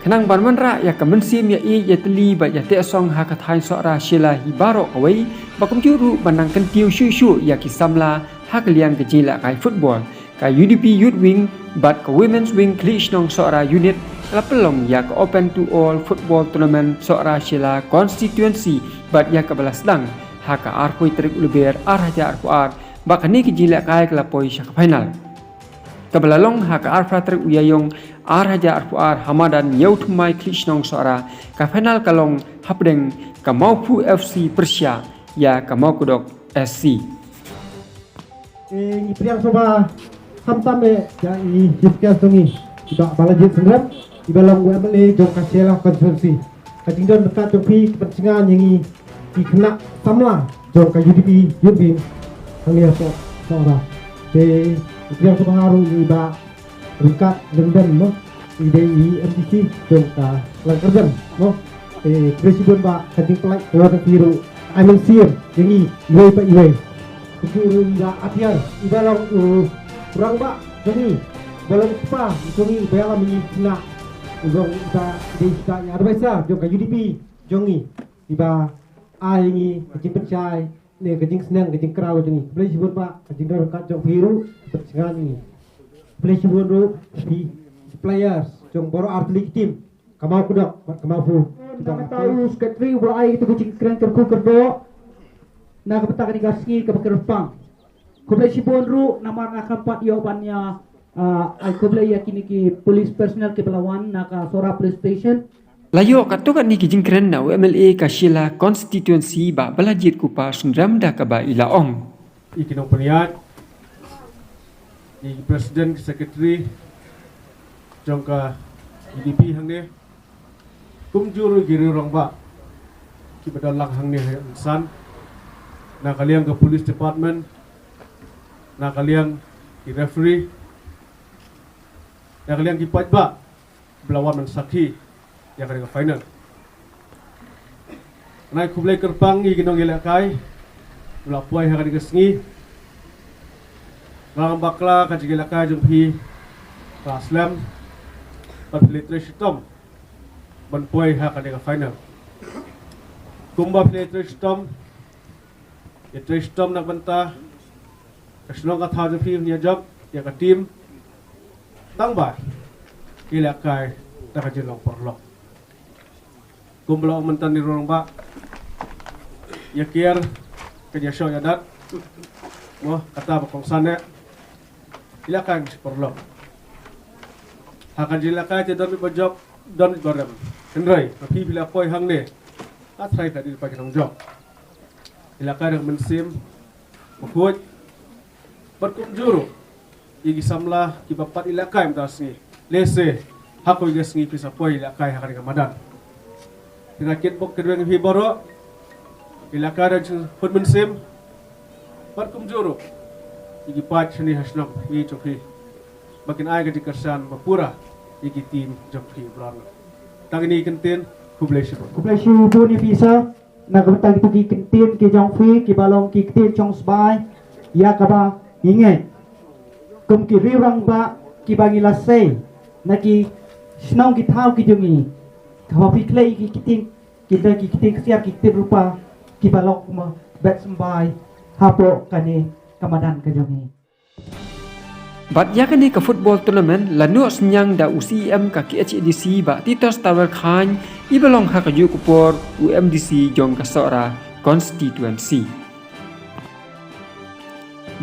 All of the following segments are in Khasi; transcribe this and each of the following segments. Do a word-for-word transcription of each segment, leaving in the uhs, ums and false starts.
Khnang ban wanrah ïa ka mynsiem ïa ïeit ïa tylli bad ïa teh song ha ka thaiñ Sohra Shella hi baroh kawei, bad kumjuh ruh ban nang kyntiew shuh shuh ïa ki samla ha ka liang ka jingïalehkai football. Ka U D P Youth Wing bad ka Women's Wing Khlieh Shnong Sohra Unit ka la pynlong ïa ka Open to All Football Tournament Sohra Shella Constituency bad ïa kaba la sdang ha ka arphew tarik u Lber ar hajar arphew ar, bad kane ka jingïalehkai ka la poi sha ka final. Kaba la long ha ka arphew tarik u Ïaïong ar hajar arphew ar ha madan Ïewthymmai Khlieh Shnong Sohra. Ka final ka long hapdeng ka Mawphuh F C pyrshah ïa ka Mawkdok S C. Eh, ngi pdiang sngewbha khamtam eh ïa i Chief Guest jong ngi, i Bah Balajied Synrem, iba long u M L A jong ka Shella Constituency. Ka jingdon ryngkat jong phi ka pynsngew ïa ngi ki khynnah samla jong ka U D P Youth Wing hangne hapoh Sohra. Te ngi pdiang sngewbha ruh ïa i Bah Ryngkat Lyngdoh mo, i dei i M D C jong ka Lyngkyrdem mo. Eh, khublei shibun Bah, ka jingpynlait ka wan phi ruh ai mynsiem ïa ngi iwei pa iwei. Kumjuh ruh i Bah Atiar, iba long u rangbah jong ngi, iba long u kpa jong ngi, iba ïalam ïa ngi khynnah. U long iba dei i khynnah ïa advisor jong ka U D P jong ngi, iba ai ïa ngi ka jingpynshai ne ka jingsneng ka jingkraw jong ngi. Khublei shibun Bah, ka jingdon ryngkat jong phi ruh ka pynsngew ïa ngi. Khublei shibun ruh phi players jong baroh artylli ki team, ka Mawkdok bad ka Mawphuh. Namar kata u secretary uba la ai kito ki jingkren kyrkhu kyrdoh na ka bynta kane ka sngi kaba kyrpang. Khublei shibun ruh namar nga khlem pat ïoh ban ïa, ah, ai khublei ïa kine ki police personnel kiba la wan na ka Sohra Police Station. La ïoh katto katne ki jingkren na u M L A ka Shella Constituency Bah Balajied Kupar Synrem da kaba i la ong. I ki nongpynïaid, i ki president, ki secretary jong ka U D P hangne, kumjuh ruh ki riew rangbah kiba don lang hangne ha Umsan, na ka liang ka police department, na ka liang ki referee, na ka liang ki paidbah ba la wan ban sakhi ïa kane ka final. Nai khublei kyrpang ïa ki nongïalehkai ba la poi ha kane ka sngi. Nga ngam bakla ka jingïalehkai jong phi ka la slem, bad phi la trei shitom ban poi ha kane ka final. Kumba phi la trei shitom, ïa trei shitom na ka bynta ka shnong ka thaw jong phi, ïa jop ïa ka team, tang ba ïalehkai da ka jinglong paralok. Kumba la ong mynta i rangbah, ïa kiar ka ïa shoh ïa dat mo, kata ba kongsan eh. Ïalehkai ka shi paralok. Ha ka jingïalehkai te don ba jop, don ba rem. Hynrei ma phi phi la poi hangne, ha trai ka dei pa ki nongjop. Ïalehkai da ka mynsiem bakhuid. Bad kumjuh ruh ïa ki samla kiba pat ïalehkai mynta ka sngi, lehse ha kawei ka sngi phi sa poi ïalehkai ha kane ka madan. Te nga kitbok kitweng ïa phi baroh, ïalehkai da ka jingkhuid mynsiem. Bad kumjuh ruh ïa ki paid shane ha shnong ïa jong phi, ba kin ai ka jingkyrshan ba pura ïa ki team jong phi baroh. Tang kine ki kyntien, khublei shibun. Khublei shibun ïa phi sir. Na ka bynta kito ki kyntien ki jong phi kiba long ki kyntien shong sbai ïa kaba ngi ngeit. Kum ki riew rangbah kiba ngi la sei na ki shnong ki thaw ki jong ngi, haba phi khlei ki kyntien, kita ki kyntien ksiar, ki kyntien rupa kiba long kumba bet symbai hapoh kane ka madan ka jong ngi. Bad ïa kane ka football tournament la noh synñiang da u C E M ka K H A D C Bah Titos Tawel Chyne, iba long ha kajuh ka por u M D C jong ka Sohra constituency.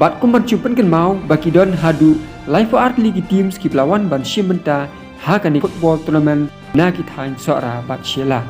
Bad kum ban shu pynkynmaw ba ki don haduh laiphew ar tylli ki teams kiba la wan ban shim bynta ha kane ka football tournament na ki thaiñ Sohra bad Shella.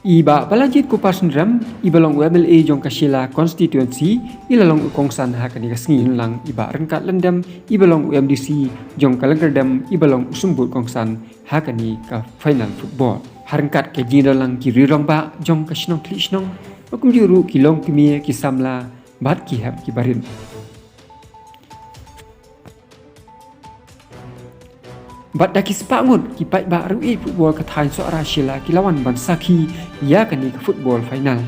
I Bah Balajied Kupar Synrem, iba long u M L A jong ka Shella constituency, i la long u kongsan ha kane ka sngi, hynrei i Bah Ryngkat Lyngdoh, iba long u M D C jong ka Lyngkyrdem, iba long u symbud kongsan ha kane ka final football. Ha ryngkat ka jingdon lang ki riew rangbah jong ka shnong Khlieh Shnong, bad kumjuh ruh ki longkmie, ki samla bad ki hep ki barit. Bad da ki spah ngut ki paidbah riewieid football ka thaiñ Sohra Shella ki la wan ban sakhi ïa kane ka football final.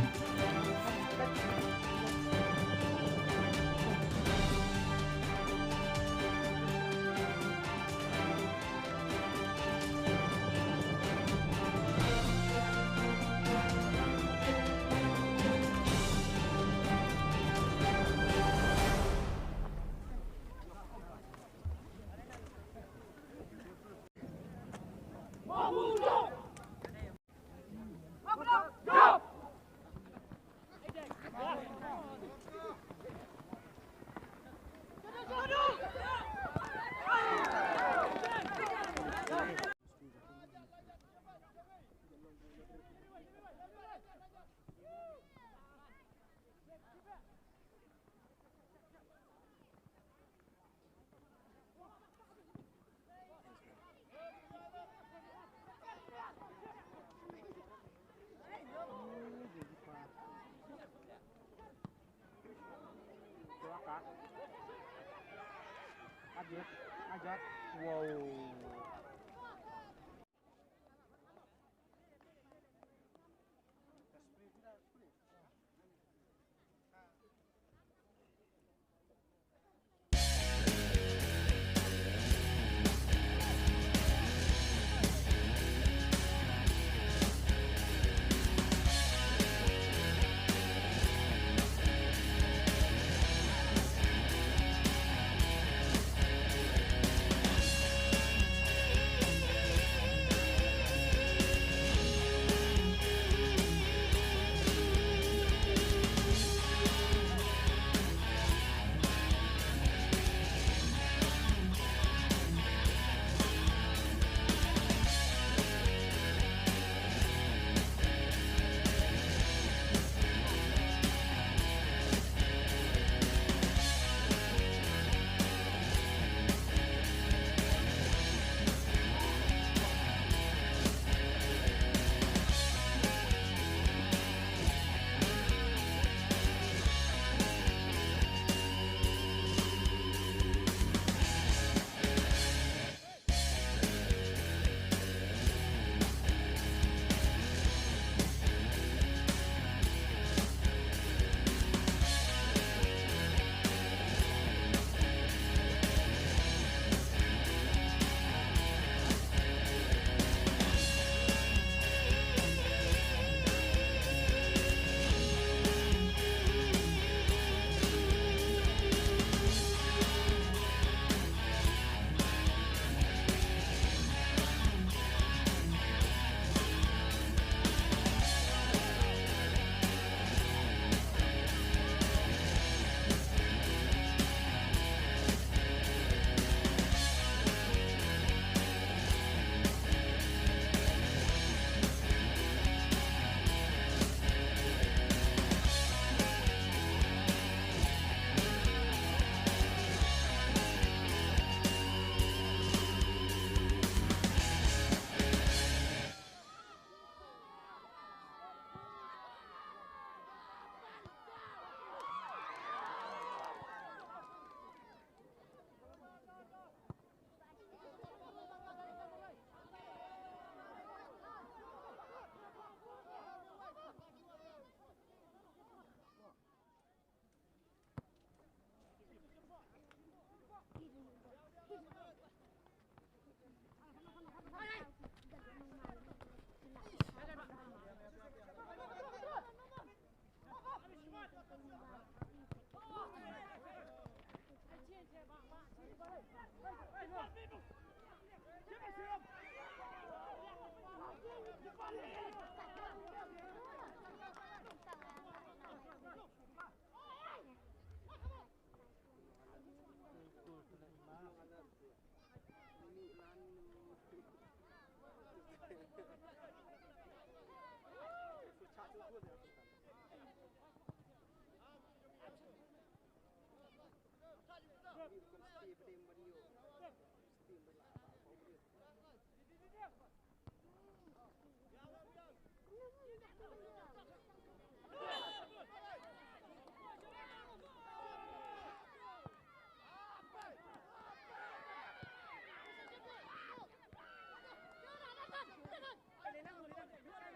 Wow.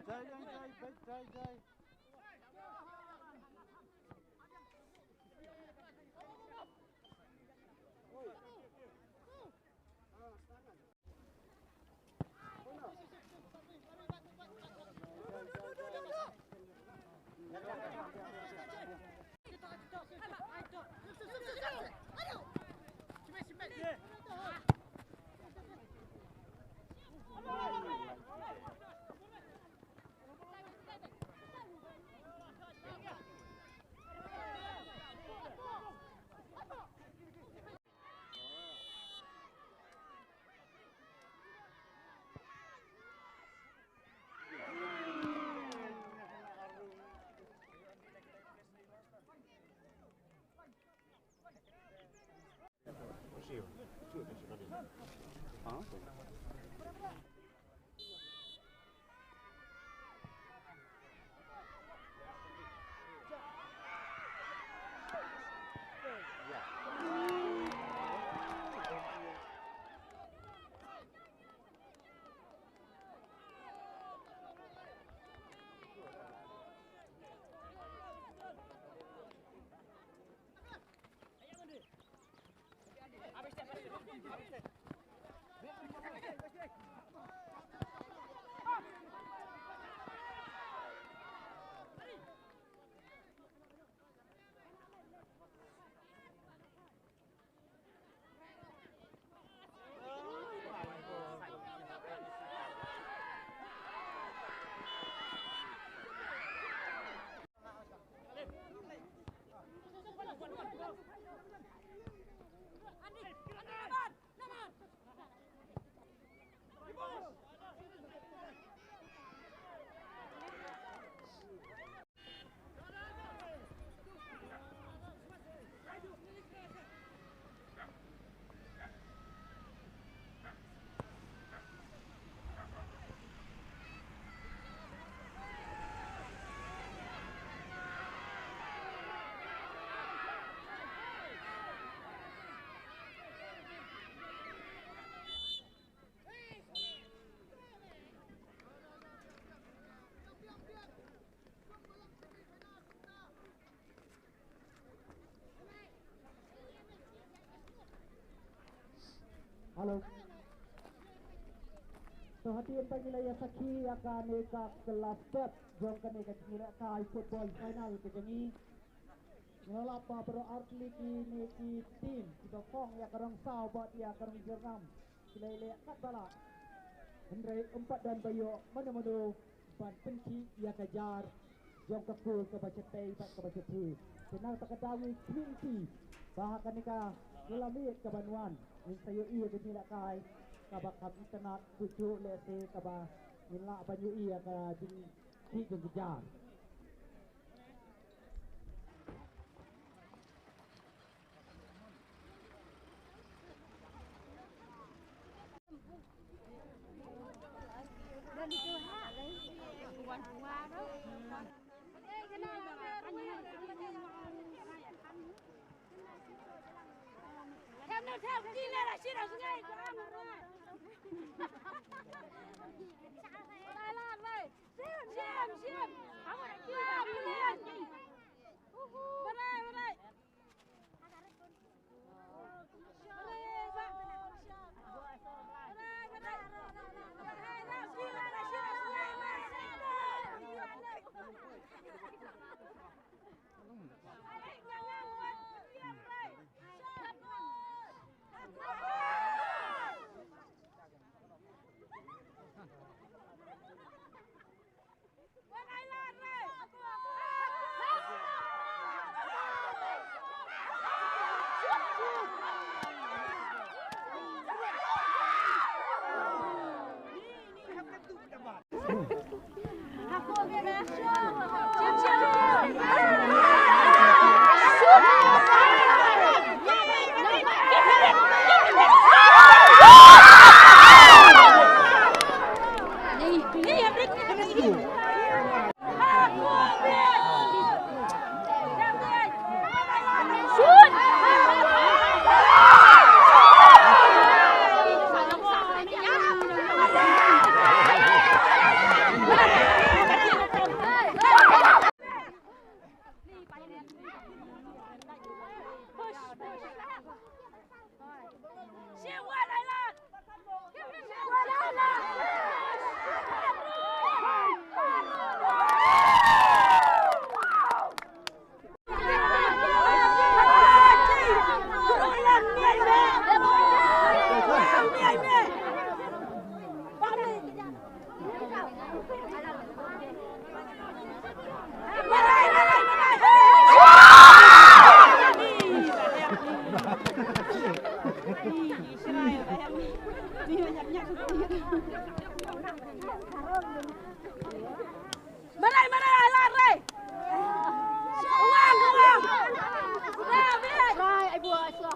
Jai, jai, jai, jai, jai. To hadien ba ngi la ïa sakhi ïa kane ka last step jong kane ka jingïalehkai football final ka jong ngi. Ngi la lap ba baroh artylli kine ki team kiba phong ïa ka rong saw bad ïa ka rong jyrngam ki la ïaleh katba lah. Hynrei ym pat don ba ïoh mano mano ban pynkhih ïa ka jar jong ka kol kaba shatei bad kaba shathie. Te na kata ka daw ngi kyrpad ba ha kane ka jingïalehkai kaba wan ngin sa ïohi ïa ka jingïalehkai kaba kham itynnad shuh shuh lehse kaba ngin lah ban ïohi ïa ka jingkhih jong ka jar. Marai, marai, ai lad re. Wang, wang. Rai, ai bua, ai sua.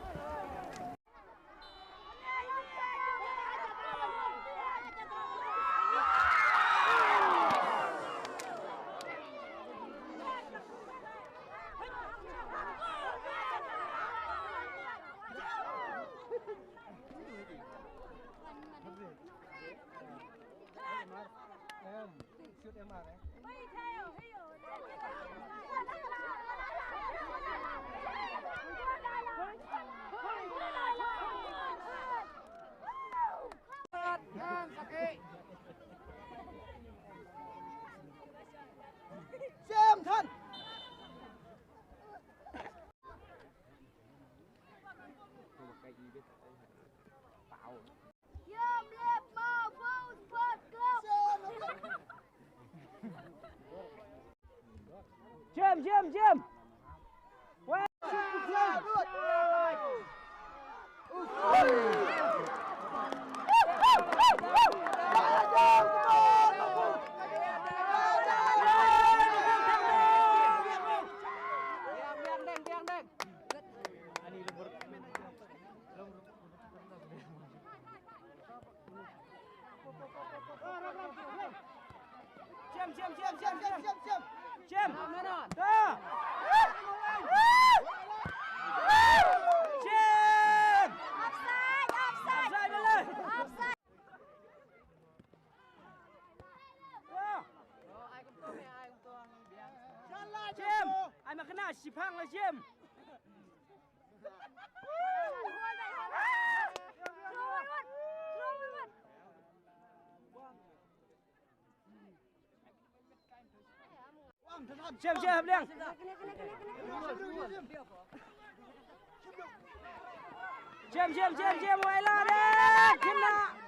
Jim, Jim, Jim. Jim, Jim, Jim, Jim, Jim, Jim, Jim. Jim. Ta. Jim. Offside, offside. Offside, offside. Offside. Jim. Ai ma kena shipang la Jim. Jem, jem, hap liang. Jem, jem, jem, jem, wai la de. Kena.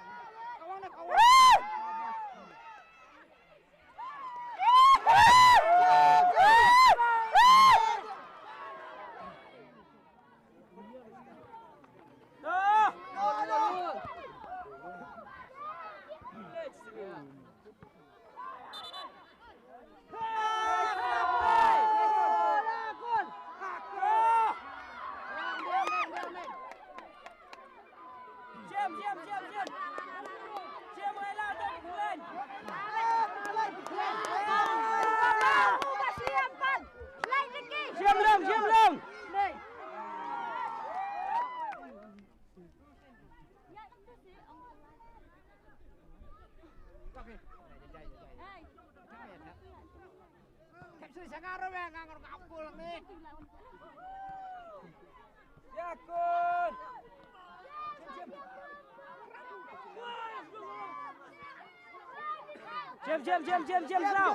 Jem, jem, jem, jem, jem, zaw.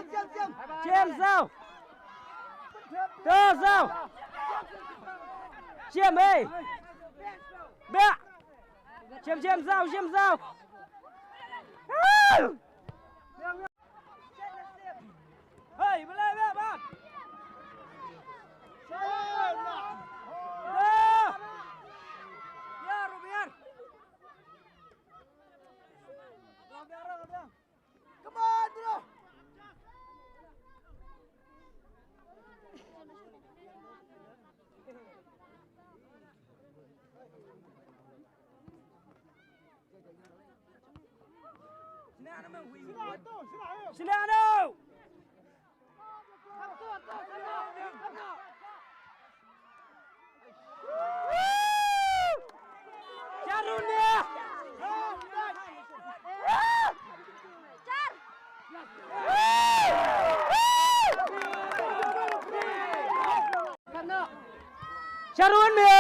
Jem, zaw. To, zaw. Jem, eh. Bia. Jem, jem, zaw, jem, zaw. Hei, belai, belai, bang. Biar, biar. Come on, bro. Sila no! Charun dia! Char! Charun dia!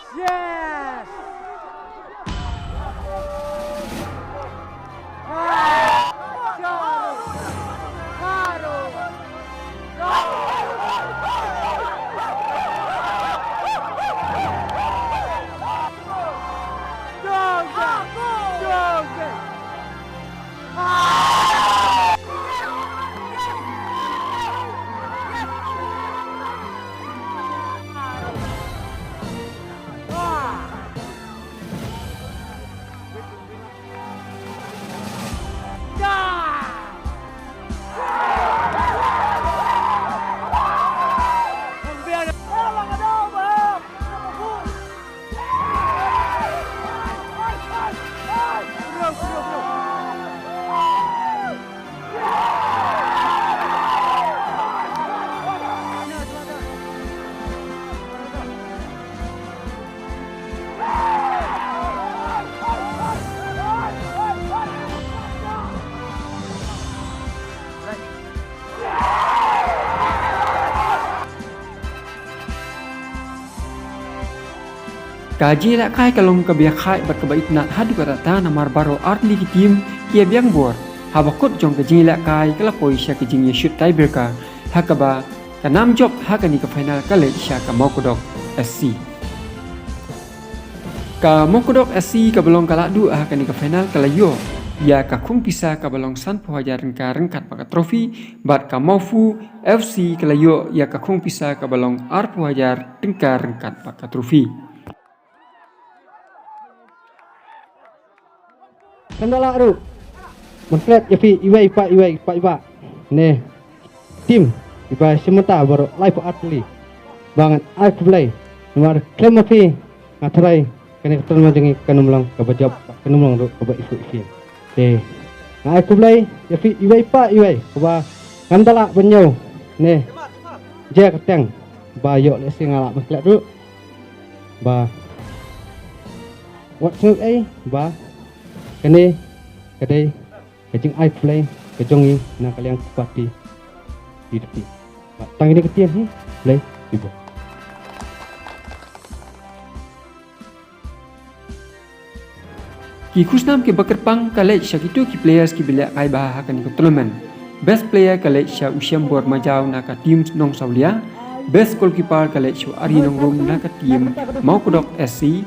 Yes! Ka jingïalehkai ka long kaba ïakhaid bad kaba itynnad haduh katta namar baroh artylli ki team ki ïabiang bor. Haba kut jong ka jingïalehkai ka la poi sha ka jingïashut tiebreaker, ha kaba ka nam jop ha kane ka final ka leit sha ka Mawkdok S C. Ka Mawkdok S C kaba long ka la duh ha kane ka final ka la ïoh ïa ka khung pisa kaba long sanphew hajar tyngka ryngkat bad ka trophy, bad ka Mawphu F C ka la ïoh ïa ka khung pisa kaba long arphew hajar tyngka ryngkat bad ka trophy. Kynda lah ruh ban klet ïa phi iwei pa iwei pa iba ne team iba shim bynta baroh laiphew artylli. Ba ngan ai khublei namar khlem ma phi nga tharai kane ka tournament jong ngi kan ym long kaba jop, kan ym long ruh kaba isu isin. Te nga ai khublei ïa phi iwei pa iwei kaba ngam da lah ban ñiew ne jia kyrteng ba ïoh lehse nga lah ban klet ruh. Ba wat sngew ei ba kane ka dei ka jingai khublei ka jong ngi na ka liang ka party P D P. Ba tang ine ka tieng hi, khublei shibun. Ki khusnam kiba kyrpang ka leit sha kito ki players kiba lehkai bha ha kane ka tournament. Best player ka leit sha u Shembor Majaw na ka team Nongsawlia. Best goalkeeper ka leit sha u Ari Nongrum na ka team Mawkdok S C.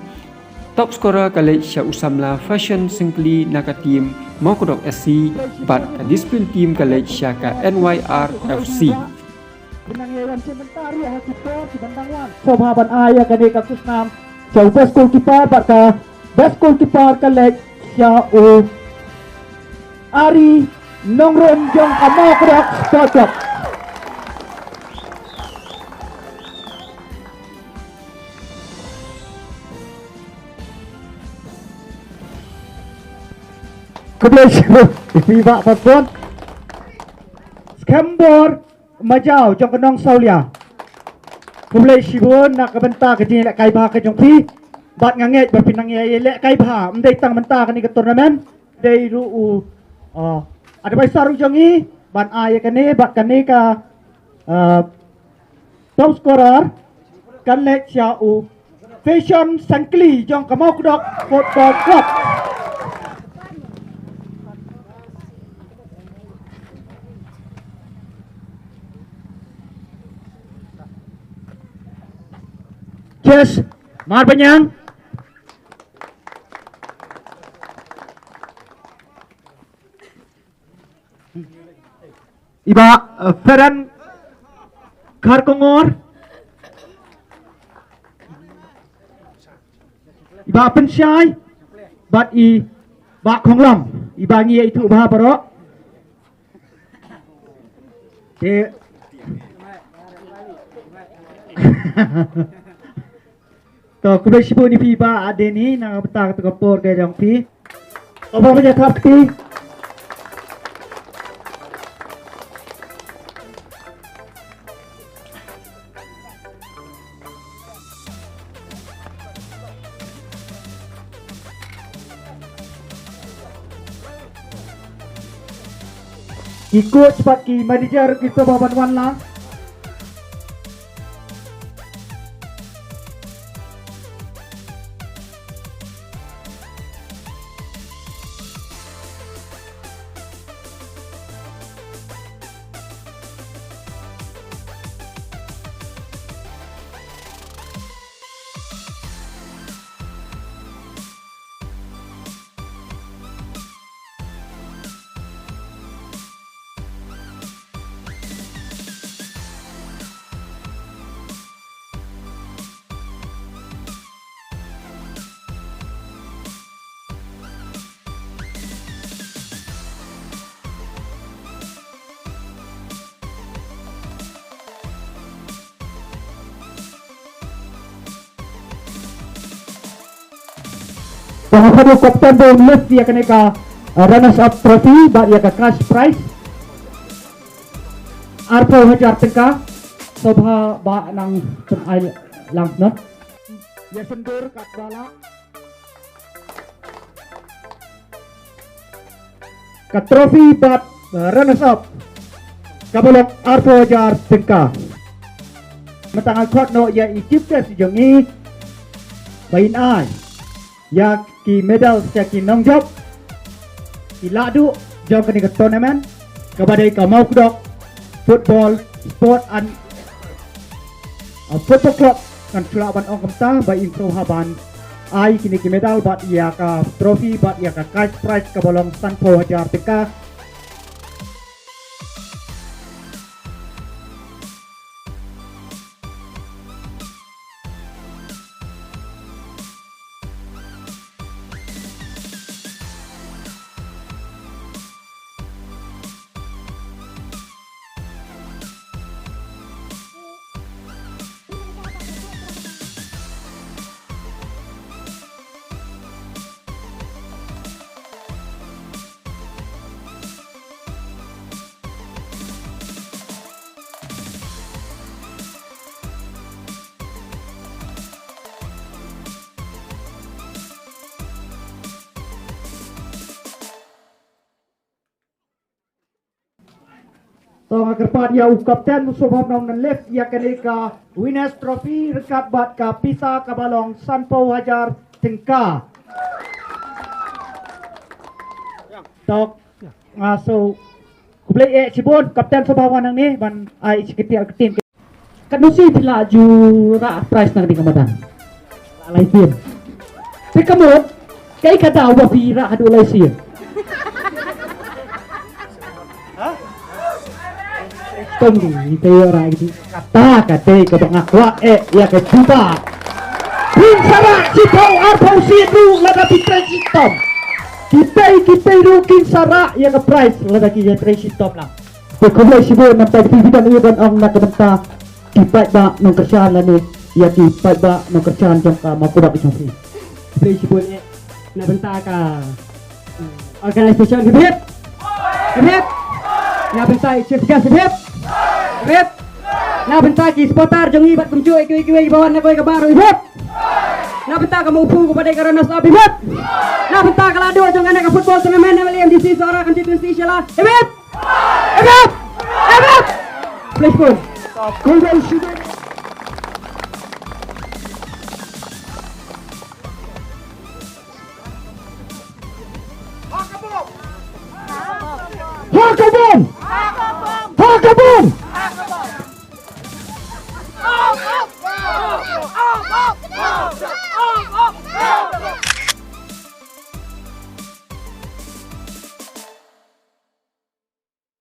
Top scorer ka leit sha u samla Fashion Syngkli na ka team Mawkdok S C, bad ka discipline team ka leit sha ka N Y R F C. Khnang ïa wan shim bynta ruh ha ki por ki ban dang wan. Sngewbha ban ai ïa kane ka khusnam sha u best goalkeeper bad ka best goalkeeper ka leit sha u Ari Nongrum jong ka Mawkdok Sport Club. Khublei shibun ïa phi bah Patpon. Skhem bor Majaw jong ka Nongsawlia. Khublei shibun na ka bynta ka jingïalehkai bha ka jong phi. Bad nga ngeit ba phin nang ïalehkai bha, ym dei tang mynta kane ka tournament, dei ruh u, uh, advisor u jong ngi ban ai ïa kane, bad kane ka, uh, top scorer kan leit sha u Fashion Sangkli jong ka Mawkdok Football Club. Yes, Marbaniang. I Bah, uh, Feren Kharkongor. I Bah Pynshai. Bad i Bah Khonglam. I Bah ngi ïa ithuh bha baroh. Te. To, khublei shibun ïa phi Bah Adeni, na ka bynta ka por ka jong phi. To, ba phi ïa thap kti. Ki coach bad ki manager ki sngewbha ban wan lang. Ba nga khot u kapten ba un lift ïa kane ka, uh, runners up trophy bad ïa ka cash prize arphew hajar tyngka. Sngewbha ba nang pynai lang noh. Ïa sngewbha katba lah. Ka trophy bad, uh, runners up kaba long arphew hajar tyngka. Mynta ngan khot noh ïa i chief guest jong ngi ba in ai ïa ki medal sha ki nongjop, ki lahduh jong kane ka tournament, kaba dei ka Mawkdok Football Sport and, uh, Football Club. Ngan shu lah ban ong kumta ba in sngewbha ban ai kine ki medal bad ïa ka trophy bad ïa ka cash prize kaba long sanphew hajar tyngka. To nga kyrpad ïa u kapten, u sngewbha ban ong nang lift ïa kane ka Winners Trophy ryngkat bad ka pisa kaba long sanphew hajar tyngka. To nga shu khublei eh shibun, kapten sngewbha wan hangne ban ai shi kyntien ka team. Katno sien phi la ju rah prize na kane ka madan? La lai sien. Te ka mut, kaei ka daw ba phi rah haduh lai sien? Tong di, te ïa rah di. Kata ka dei kaba nga kwah eh ïa ka jubab. Phin sa rah shiphew arphew sien ruh lada phi trei shitom. Kitei kitei ruh kin sa rah ïa ka prize lada ki ïa trei shitom lang. Te khublei shibun, namar ba phi dang ïa ban ong na ka bynta ki paidbah nongkyrshan lane ïa ki paidbah nongkyrshan jong ka Mawkdok jong phi. Khublei shibun eh na bynta ka, mm, organization, hip hip. Hip hip. Na bynta i chief guest, hip hip. Hip hip. Na bynta ki supporter jong ngi bad kumjuh ïa kiwei kiwei kiba wan na kawei ka bar, hip hip. Na bynta ka Mawphu kaba dei ka Runners Up, hip hip. Na bynta ka Lahduh jong kane ka football tournament M L A M D C Sohra constituency, shala, hip hip. Hip hip. Hip hip. Please pun. Ha ka bom! Ha ka bom!